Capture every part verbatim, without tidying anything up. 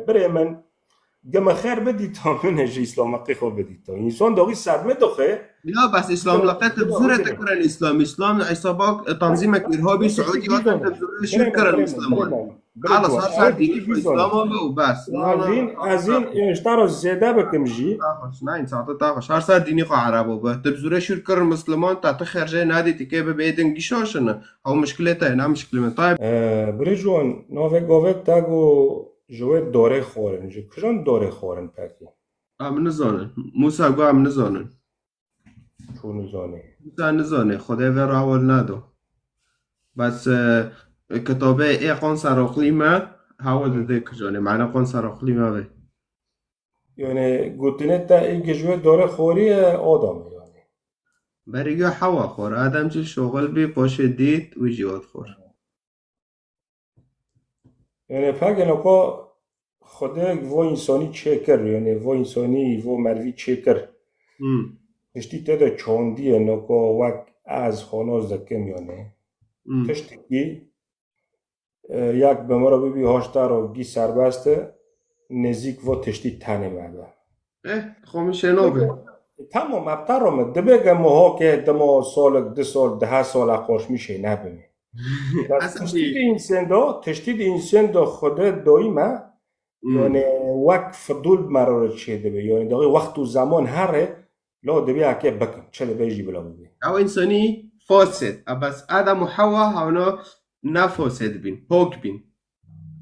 Birê min, geme xêr bidîta min ji îslameqê xwe bidîta. Însan daxî sedme doxe. Ya bes îslamleqe tu bi zûrê te kirin îslam. Îslam hesaba tanzîmek îrhabî Siûdî hatin tu bi zûrê şûr kirin îslaman. Xelas, her ser dînî xwe îslama be û bes. Na, na, Ezîn, na, ezîn, na. Ji te re zêde bikim jî. Taxş, nein, saete taxş. Her ser dînî xwe erebo be. Tu bi zûrê şûr kirin misliman, ta tu xercê nadî tikê bi bê din gîşaşine. Ew mişkilê te ye, ne mişkilê min. Tayeb. Ee, birê ciwan, navê gavê te got ji wê dorê xwarin. Ji kijan dorê xwarin pekî? Em nizanin. Mûsa got em nizanin. Çû nizanê. Mûsa nizanê. Xwedê vê re hewl nado. Bes, e, kitabê ê qon seroxlî me hewl dide kijanê. Mane qon seroxlî me vê. Yani gotinê te ê ji wê dorê xwarî ye, Adam e yani. Berî yo hewa xwar. Adem jî şoxil bî, paşê dît û jî hat xwar. Yani pekê noko Xwedê vo însanî çêkir, yani vo însanî, vo mervî çêkir. Hmm. Piştî te de çandiye, noko wek ez honoz dikim yani. Hmm. Tiştekî, e, yek bi min re bibî haşta ro gî serbest e, nêzîk vo tiştî tenê me be. Eh, xwe min şêno be. Tamam, hepta ro min. Dibe ke muhokê dima solek, du sol, dehe sol e qoşmî şey nebimê. Bes tiştî di însan de, tiştî di însan de Xwedê doyî me, Hmm. Yani wek fidûl bi me re çê dibe. Yani daxî wext û zeman here, lo dibe eke bikim. Çi dibe jî bila bibe. Ew însanî fasid. E bes Adem û Hewa hewna ne fasid bîn. Pok bîn.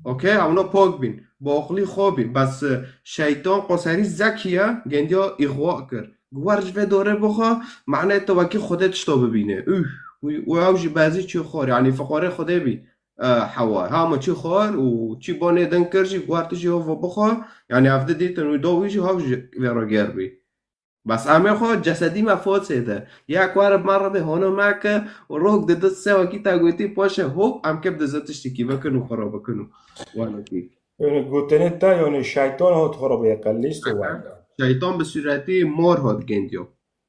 Okey? Hewna pok bîn. Bi oxlî xwe bîn. Bes, e, şeytan qoserî zekî ye, gendiya îxwa kir. Guwer ji vê dorê bixwe, mane tu wekî Xwedê tişta bibîne. Üh, û, û ew jî bezî çi xwar, yani fiqarê Xwedê bî. E, Hewa. Hama çi xwar û çi bonê din kir jî, guwer tu jî hova bixwe. Yani ev di dîtin û do wî jî hav ji vê re ger bî. Bes em ê xwe cesedî me fosê de. Ya ku erib me re bê hono me ke, rok di di se wekî te gotî paşe hop, em kep dize tiştekî bikin û xwe re bikin û wanekî. Yani gotinê te, yani şeytan hat xwe re bê qelîst û wenda. Şeytan bi sûretî mor hat gendiyo.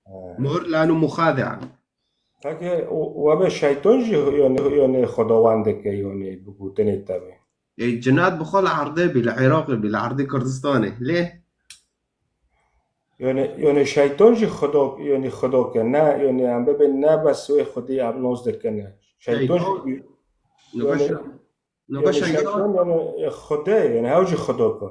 Ha. Mor lanu muxadi'a. Peki, we be şeytan jî yani, yani xwedawend dike, yani bi gotinê te be. Ê, cinat bi xwe li erdê bî, li Iraqê bî, li erdê Kurdistanê. Lê? Yani, yani şeytan jî xweda, yani xweda ke. Ne, yani em bibê ne bes wê xwedî em nas dikine. Şeytan jî. Nûka yani, şey-, nûka yani şeytan, şeytan yani, e, xwedê, yani hew jî xweda ke.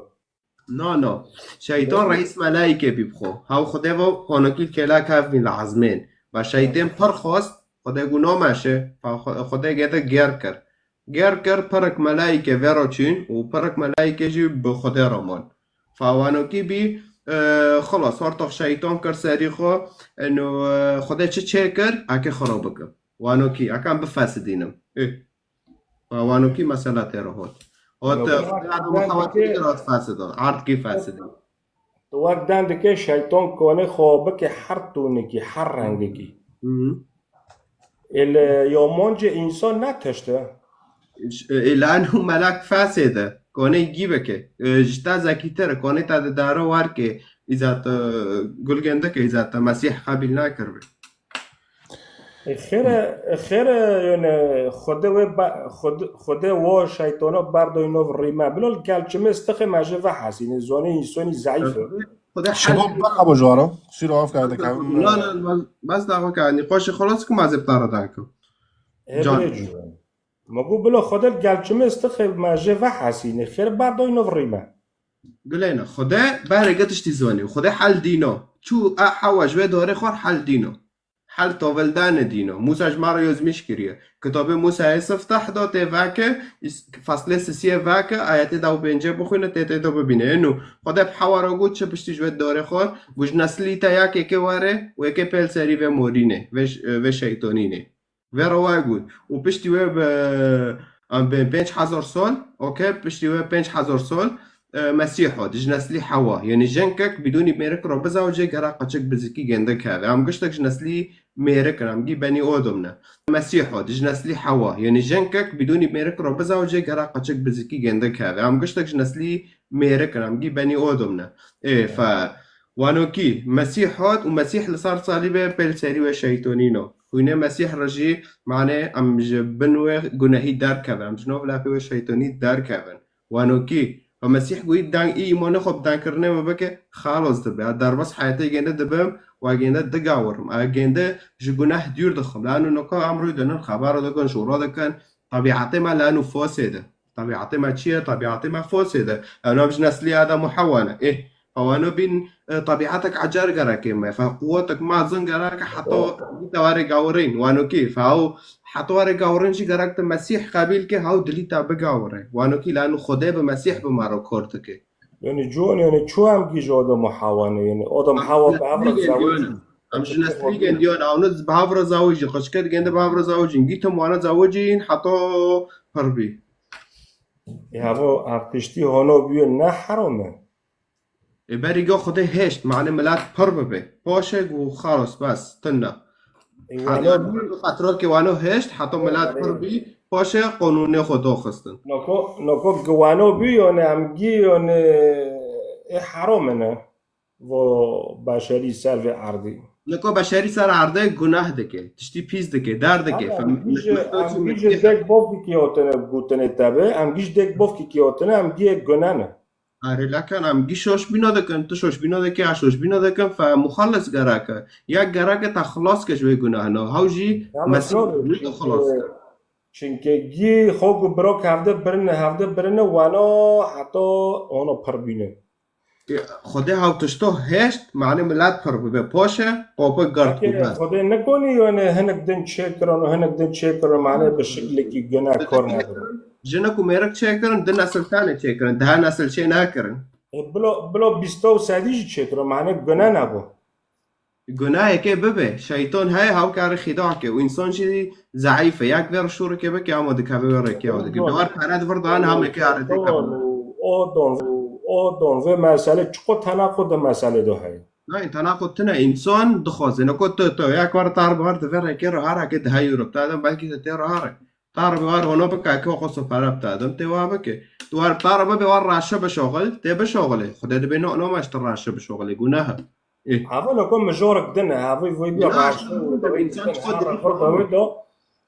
Na, na. Şeytan reis melaîke bî bi xwe. Hew Xwedê ve konokî kêlek hev bîn li ezmên. Ve şeytên pir xwest, Xwedê got nameşe, fe Xwe-, Xwedê gede ger kir. Ger kir, pirek melaîke vê re çîn û pirek melaîke jî bi Xwedê re man. Fe wanokî bî, e, xilas, hortox şeytan kir serî xwe, eno, e, Xwedê çi çê kir, eke xwe re bikim. Wanokî, eke em bifesidînim. Ê. Wanokî mesela tê re hot. Hot, Wanokî Xwedê Adem û Hewa dikê, kî rast fesidin? Erd kî fesidin? Tu wek den dikê şeytan konê xwe bike her tonekî, her rengekî. Hı hı. Ê li yamancê însan ne tişt e? Ê, lan û melek fesê de. Konê gî bike. Ê, ji te zekîtir e. Konê te di dare werkê. Îzat, e, gulgên dike îzat te Mesîh qebîl nakirbe. Xêre, xêre, yani Xwedê wê ba-, Xwedê, Xwedê wo şeytana berdoy nov rî me. Bilo li gel çimê stixê me ji ve hesîne, zonê însonî zayıf e. Xwedê Şebab hel- bak abo jwara. Sîro av kerde kevin. Na, na, bas, bas da xwe ka. Nîqaşê xwe rast kim azê bi tara da kim. He, Can. Birê ciwan. Me got bilo Xwedê li gel çimê stixê me ji ve hesîne. Xêre berdoy nov rî me. Gulêne, Xwedê berê ge tiştî zonî. Xwedê hel dîno. Çû e hewa ji wê dorê xwar hel dîno. Hel toveldanê dîno. Mûsa ji me re yozmîş kiriye. Kitabê Mûsayê siftah da tê veke, is-, faslê sisiyê veke, ayetê da û pêncê bixwîne, tê tê da bibîne. Êno, Xwedê bi hewa re got, çi piştî ji wê dorê xwe, got ji neslî te yekê ke were, û yekê pêl serî vê morînê, vê ş-, vê şeytonînê. Vê re wayê got. Û piştî wê bi, em bên pênc hezar sal, okey, piştî wê pênc hezar sal, e, Mesîh hat, ji neslî Hewa, yanî jinkek bidûnî mêrik re bizewicê gera qeçik bizikî gendik heve. Em giştek ji neslî mêrik in, em gî benî Odom ne. Mesîh hat, ji neslî Hewa, yanî jinkek bidûnî mêrik re bizewicê gera qeçik bizikî gendik heve. Em giştek ji neslî mêrik in, em gî benî Odom ne. Ê, fe, wanokî, Mesîh hat û Mesîh li ser salîbê pêl serî wê şeytonîno. Xwînê Mesîh re jî, mane em ji bin wê gunehî derkevin, em ji nav lafê wê şeytonî derkevin. Wanokî, Fa Mesîh goyî deng, î îmanê xwe bi dengkirinê me bike, xelos dibe. Ya derbas heyetê gênde dibim, wa gênde digawirim. A gênde ji guneh dûr dixim. Lano noka em rûy dinin, xebera dikin, şora dikin. Tabiatê me lano fosê de. Tabiatê me çi ye? Tabiatê me fosê de. Ew nav ji neslî Adem û Hewa ne. Ê, fa wano bîn, e, tabiatek ecer gereke me. Fa quwetek mezin gereke heta dîta were gawirîn. Wano kî, fa ew heta were gawirîn jî gerek te Mesîh qebîl ke, hew dilî te bigawire. Wano kî lano Xwedê bi Mesîh bi me re kor dike. Yani John, yani çu em gî ji Adem û Hewa ne? Yani Adem Hewa bi hev re zawicî. Em ji neslî gendiyan, ew ne bi hev re zawicî, qeçker gende bi hev re zawicîn. Gî tim wana zawicîn heta pir bî. E, havo, ev tiştî hano bûye ne heram e? Ê berî ga Xwedê hêşt, mane milet pir bibe. Paşê got xalos, bes, tune. Ê, Heta wano bû- Petrol ke wano hêşt, heta milet pir bî, paşê qonûnê xwe doxistin. Noko, noko gi wano bû, yani em gî, yani, ê heram e ne? Vo beşerî ser vê erdî. Niko beşerî ser erdê guneh dike, tiştî pîs dike, der dike. Ama Fem- em gî ji, em gî ji dek bovkî kiyotine gotine te be, em gî ji dek bovkî kiyotine, em gî yek guneh ne. Erê lekan em gî şoşbîna dikin, tu şoşbîna dike, ez şoşbîna dikin, fe muxellis gereke. Ya gereke te xilas ke ji wê gunehna. Hew jî Ya Mesîh Mesîh te xilas ke. Çinke gî xwe ku birok hevde birine, hevde birine, wano heta ono pir bîne. Xwedê hew tişto hêşt, mane milet pir bibe. Paşe, qope gert Eke ku bes. Xwedê nekonî, yani hinek din çêkirin û hinek din çêkirin, mane bi şiklekî gune kor nebirin. Jinik û mêrik çêkirin, di nesil tenê çêkirin, deha nesil çê nekirin. E, bilo, bilo bîsta û sedî jî çêkirin, mane gune nebû. Gunaheke bibe, şeytan heye, hew kare xîda ke û însan jî zeîf e. Yek vê şûreke bike, ama dikeve wê rêkê ew dike. Doğru. Dewar pere di vir dan hem eke arete Şeytan keve. û o don, o don vê mesele çiqo tenaqud di mesele do heye. Nayê, tenaqud tine, însan dixwaze. Neko tu, tu, yek war tar bar di vê rêkê re hareke di heyû re. Ta da belkî de tê re hare. Tar bi war hono bike, ke xwe sopara bita dem, tê wa bike. Tu war tar bibe war raşe bişoxil, tê bişoxilê. Xwedê dibe no, no maş tu raşe bişoxilê, gunah e. Ê. Hava noko mijorek din e, hava voy bir Ina raşe, aşağı voy bir bir insan din, çıkıyor hava dedik, voy bir do,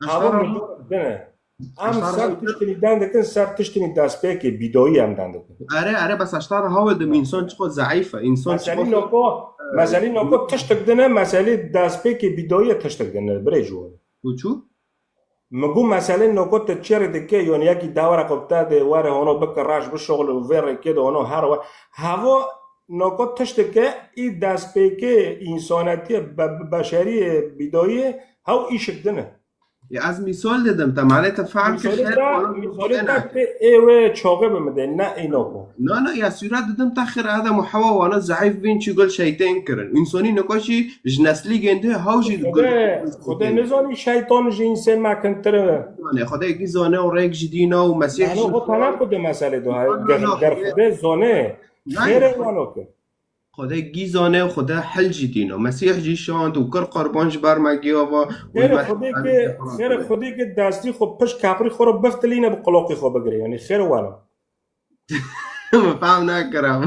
hava aşağı mijorek din e. Em aşağı ser bir tiştini den dikin, ser tiştini destpêkê bîdoyî em den dikin. Are, are, bes aşağı hava dem insan çıkıyor zayıf, insan Meselî çıkıyor. noko, meselî noko tiştik din e, meselî destpêkê bîdoyî tiştik din e, birê ji we. Uçu? Min got, meselê noko tu çi rê dike, yon yekî dawera xwe bite de were hono bike raş bişoxile û vê rêkê de hono her we. Hevo noko tiştike î destpêkê însanetiyê, be-, beşeriyê bîdayiyê hew îşik din e. Ya ez mîsal dedim, te mane te fehm kir, Mîsalê xêr te, wala mîsalê te tê ê wê çaxê bi min de, ne ê noko. Na, na, ya sûret didim te xêr Adem û Hewa wana zeîf bîn çi gul şeytên kirin. Însanî niko jî ji neslî gêndê hew jî Xwedê, gul Xwedê nizanî şeytan ji însan mekintir e. Yanî Xwedê gî zane û rêk ji dîna û Mesîh Yani jî o tane ku de mesele do, Xwedê ger, ger Xwedê zane, Nayê, xêrê Xwedê wano kir. Xwedê gî zane û Xwedê hil jî dîna. Mesîh jî şand û kir qurban ji ber me giyava. Xêrê Xwedê ke, xêrê Xwedê ke destî xwe pişt kaprî xwe re biftilîne bi qulaqî xwe bigire. Yani xêr wano. Min fehm nekirim.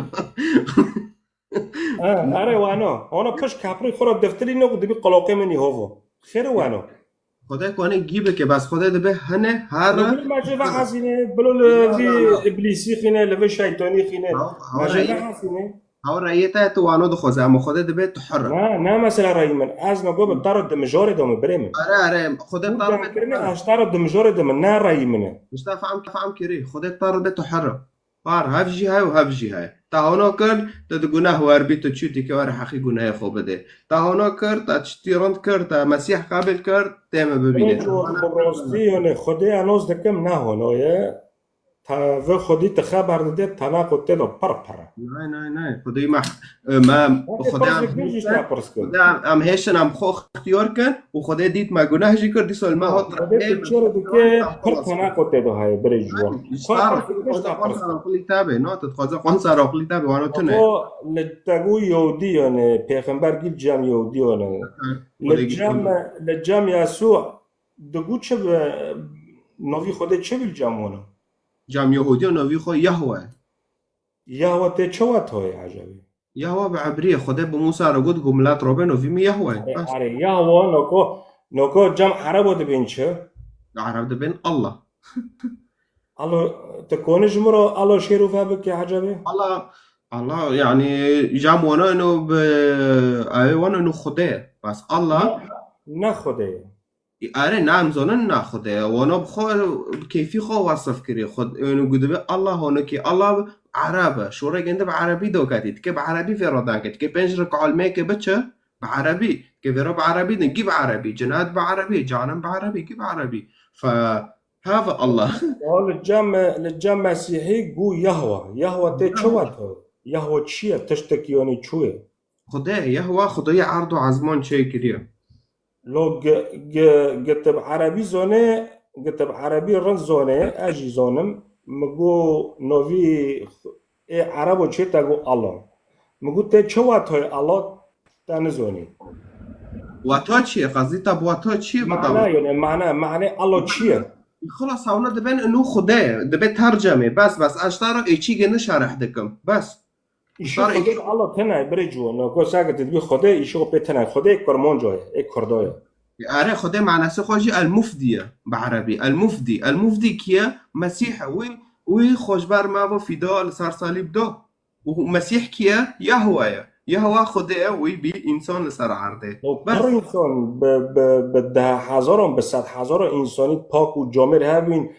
Ha, are wano. Ona pişt kaprî xwe re deftirî ne ku dibî qoloqê min î hovo. Xêr wano. Xwedê ku anê gî bike, bes Xwedê dibe hene her Li vir me jê vehesîne, bilo li vî iblîsî xîne, li vî şeytanî xîne. Me jê vehesîne. Haw reyê te tu wano dixwaze, ama Xwedê dibe tu hir e. Na, na mesela reyî min. Ez me got bi te re di mijarê de min birê min. Are, are, Xwedê te re be tu hir e. Ez te re di mijarê de min, ne reyî min e. Mustafa em, em kirî. Xwedê te re be tu hir e. Par hev jî heye û hev jî heye. Te hona kir, tu di guneh wer bî, tu çû dike were heqî gunehê xwe bidê. Te hona kir, te tiştî rind kir, te Mesîh qebîl kir, tê me bibîne. Hinek cor bi rastî, yani Xwedê enoz dikim ne hono ye. Te vê Xwedî te xeber dide, tenaqo tê de pir pir e. Nay, nay, nay. Xwedê me, me, Xwedê Xwedê pir em zikir jî te pirs kir. Xwedê em, em hêşin, em xwe ixtiyar kin. û Xwedê dît me guneh jî kir, dîsa li me hat Xwedê rehmê tu min çi re dike, pir tenaqo tê de heye, birê ciwan. Ji te re Xwedê qon ser aqilî te be, na, tu dixwaze qon ser aqilî te be, wano tune. Xwe li te got Yehûdî, yani, pêxember gî li cem Yehûdî, yani. Li cem, li cem Yesû digot çi bi, navî Xwedê çi bi li cem wan e? Cem Yehûdiya navî xwe Yahwe. Yahwe tê çi wet hoye ecebî? Yahwe bi ebrî ye. Xwedê bi Mûsa re got, got, milet re bêno, vî min Yahwe ye. Erê, Bas. erê, Yahwe, noko, noko cem Erebo dibên çi? Ereb dibên Allah. Alo, tu konî ji min re alo şêr û ve bikî ecebê? Allah, Allah, yani, cam wana ino bi, ew wana ino Xwedê. Bas Allah. Ne Xwedê. Are, ne em zonin ne Xwedê. Wana bi xwe, bi keyfî xwe wasif kirî. Xwed-, ino gu dibe Allah, wana ki Allah Ereb e. Şore gende bi Erebî dokatî. Dike bi Erebî vê radan ke. Dike pênc rek almê ke biçe. Bi Erebî. Ke vê ra bi Erebî din. Gî bi Erebî. Cinayet bi Erebî. Canim bi Erebî. Gî bi Erebî. Fe, have Allah. Ya li cem, li cem Mesîhî gu Yahwa. Yahwa tê çi wet o? Yahwa çi ye? Tiştek yanî çi ye? Xwedê, Yahwa Xwedayê erd û ezman çê kiriye. Lo gi-, gi-, gitib Erebî zonê, gitib Erebî rind zonê, ez jî zonim. Mi gu novî ê Erebo çê te gu Allah. Mi gu tê çi wet hoy Allah te nizonî. Weta çi ye? Qazî te bi weta çi ye? Mana bidawî? Yone, mana, mane Allah çi ye? Xilas hewna dibin inu Xwedê, dibe tercemê. Bes, bes, ez te re êçî gene şerh dikim. Bes. Îşo Sar Xwedê êçî Allah tena ye, birê ciwan. No, ko sake te dibî Xwedê, îşo pê tena ye. Xwedê kurmanca ye, ê kurda ye. Are, Xwedê manası xwe jî El Mufdî ye, bi Erebî. El Mufdî. El Mufdî kî ye? Mesîh e. Wî, wî xwe ji ber me ve fîda li ser salîb da. Û Mesîh kî ye? Yahwa ye. Yahwa Xwedê ye, wî bî însan li ser erdê. Bes. Pir însan bi, bi, bi deh hezaran, bi sed hezaran însanî pak û camêr hebîn,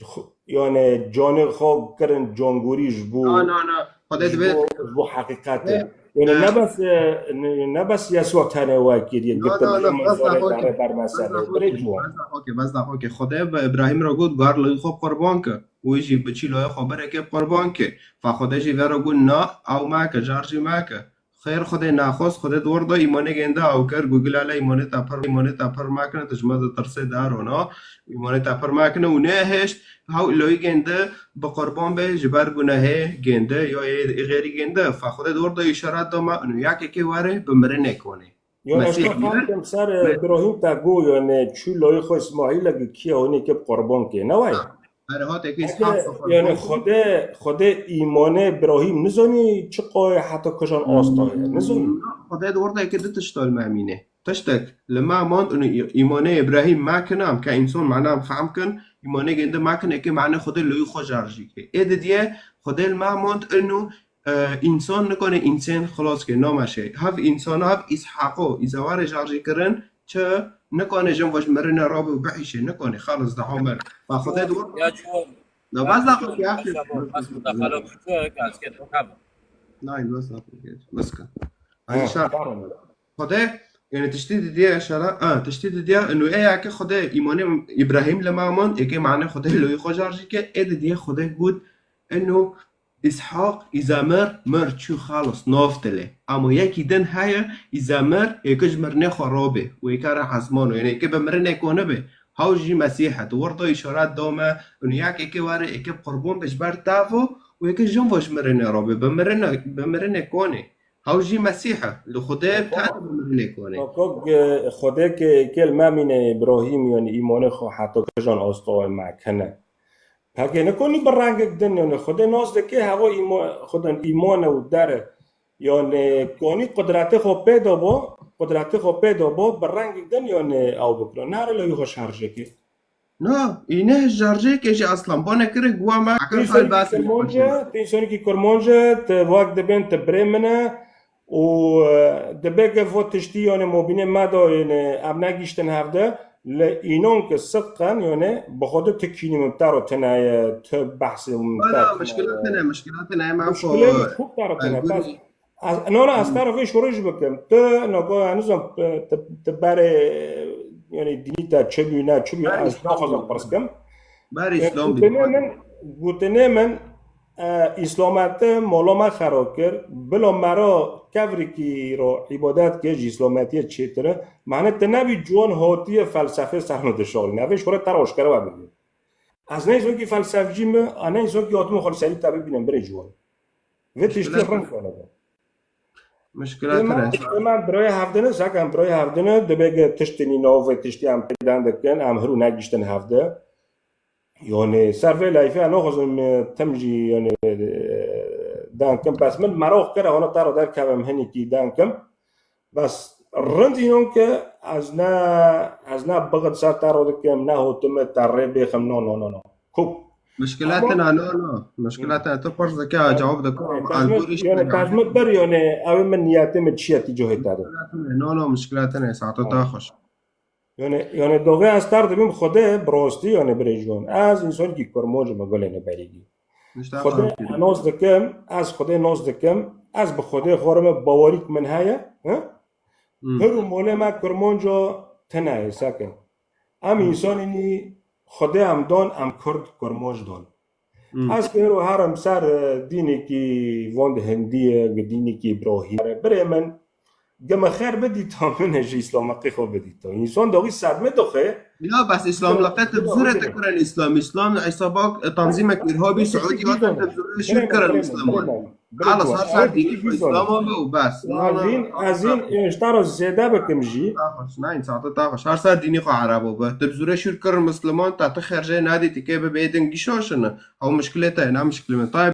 xu-, yani canê xwe kirin cangorî ji bo, Na, na, na. Xwedê ji dibe bo, ji bo heqîqetê. Ne. Yani ne bes, e, ne, ne bes Yesûa tenê we kiriye, Na, na, na, bes manzarê daxwe ki, derê ber bes mesele. Daxwe Birê ki, ciwan. Bes daxwe ki, bes daxwe ki. Xwedê bi Îbrahîm re got, gar li xwe qurban ke. Wî jî biçî layê xwe birekê qurban ke. Fa Xwedê jî vê re got, na, ew meke, car jî meke. Xêr Xwedê naxwest, Xwedê di wir de îmanê gênde ew kir, got, gilale îmanê te pir, îmanê te pir mekine, tu ji me ditirsê derona, îmanê te pir mekine û nehêşt, hew loyî gênde bi qurban be ji ber gunehê gênde ya yê xêrî gênde. Fa Xwedê di wir de îşaret da me, û yekekê were bi mirinê konê. Yo, ez Mesîh to ne? Fakim ser, e, Îbrahîm te got, yani, çû layê xwe Îsmaîl e, got, kî ye hûnê ke bi qurban ke, ne wayê? Her hat eke Eke, îsaf yani, Xwedê, Xwedê îmanê Îbrahîm nizanî çi qoyê heta kijan asta ye, nizanî. Xwedê di wir de eke di tişta li me mîne. Tiştek li me mand û î-, îmanê Îbrahîm me kin, em ke însan mane em fehm kin, îmanê gênde me kin, eke mane Xwedê loyî xwe jar jî ke. Ê didiye Xwedê li me mand û e, însan nikane însên xilas ke, nameşe. Hev însan, hev Îshaqo, îzawarê jar jî kirin, çi nikane jin ve ji mirinê rabe û bihişe, nikane, xelas, daha mir. Fa Xwedê di wir Ya ciwan. Da bas da xwe ki axir. Bas mudahale kuşu, kasket o kabı. Nayê, bas da xwe ki. Bas ka. Ha, Ayşe. Tamam. Xwedê, yani tiştî didiye şara, ha, tiştî didiye, inu ê ya ki Xwedê îmanê Îbrahîm li me mand, ê ke mane Xwedê loyî xwe jar jî ke, ê didiye Xwedê got, inu Îshaq, îzamir, mir, çû xalis, nav tile. Ama yekî din heye, îzamir, êke ji mirinê xwe rabe, û êke re ezmano, yani êke bi mirinê kone be. Haw jî Mesîh e, di wir de îşaret da me, û yek êke were, êke bi qurban be ji ber tavo, û êke jin ve ji mirinê rabe, bi mirinê, bi mirinê kone. Haw jî Mesîh e, li Xwedê Baba. Tane bi mirinê kone. Baba, Xwedê ke, ke li me mîne Îbrahîm, yani îmanê xwe heta kijan asta me kene. Pekê nikonî bi rengek din, yani Xwedê nas dike, heva îma-, Xwedên îman e û der e. Yani konî qudretê xwe pê de bo, qudretê xwe pê de bo, bi rengek din yani ew bikiro. Nare lewî xwe şerjekê. Na, îne şerjekê jî aslan. Bane kire guwa me, akar Tî xal sonî bas kurmanc e, tî sonî kurmanc e, te wek dibên te birê min e, û, e, dibe ke vo tiştî, yani, mobînê me de, yani, em negihiştin hevde, li înan ke sidqen, yani, bi xwe de tikînî min te ro tine ye, tu behsê min te Wala, tine muşkila ye. Tine, muşkila tine, em Muşkilê xwe, min xwe te ro e, tine, gurî. Bes ez, no, no, ez te ro vê şorê jî bikim. Tu, no, go, yani, zon, tu, tu berê, yani, dînî te çi bî, ne çi bî, Berê ez Îslam naxwazim bî. Pirs kim. Berê E, Îslam bî. Gotinê min, gotinê min, E, Îslameti mola me xera kir, bila me ra kevrikî ro îbadet kir, ji Îslametiyê çêtir e. Mane te nebî ciwan hatiye felsefê ser min dişarîne. Vê ji xwe re te ra aşkere we bibî. Ez neyzon kî felsefcî me, a neyzon kî hatime xwe li serî te bibînim, birê ciwan. Vê tiştî Muşkile rind kene be. Muşkile Ema, tine. Ema birayê hevdine, zaten birayê hevdine, dibe ge tiştê nî nav vê tiştî em pê den dikin, em hirû negiştin hevde. Yani, ser vê leyfê, ez naxwazim, e, tim jî, yani, e, deng kim. Bes min meraq kir, hona te re derkevim hinekî deng kim. Bes rind înan ke ez ne, ez ne bixit ser te re dikim, ne hotime te rê bêxim, no, no, no, no. Kop. Muşkila tine, no, no. Muşkila tine, tu pers dike, cevap dike, Tazmet, yani tazmet ber yani ew min niyetê min çiye tî cihê te de. No, no, muşkila tine, saeto te xweş. Yani, yani doğru ez ter dibim Xwedê bi rastî yani birêjon. Ez însanekî kurmanc me gulê ne berîgî. Xwedê nas dikim, ez Xwedê nas dikim, ez bi Xwedê xwarime bawerîk min heye, he? Her û molê me kurmanca tine ye, sekin. Em însanînî Xwedê em dan, em kurd kurmanc dan. Ez kero herim ser e, dînekî van di hindî ye, gi dînekî Îbrahîm. Birê min, gi min xêr bidîta min e ji îslamaqî xwe bidîta. Însan da wî sedme doxe. Ya bes îslamlaqê te bizûre te kirin îslam. Îslam îsabak tanzîmek îrhabî Siûdî hatin te bizûre şûr kirin îslaman. Xelas her ser dînî xwe îslaman be û bes. Ezîn, ezîn êştara zêde bikim jî. Nein, saate ta xweş. Her ser dînî xwe erebo be. Te bizûre şûr kirin misliman, te ti xercê nadî tikê bi bê dingî şaşine. Ew muşkilê te ye, ne muşkilê min. Tayê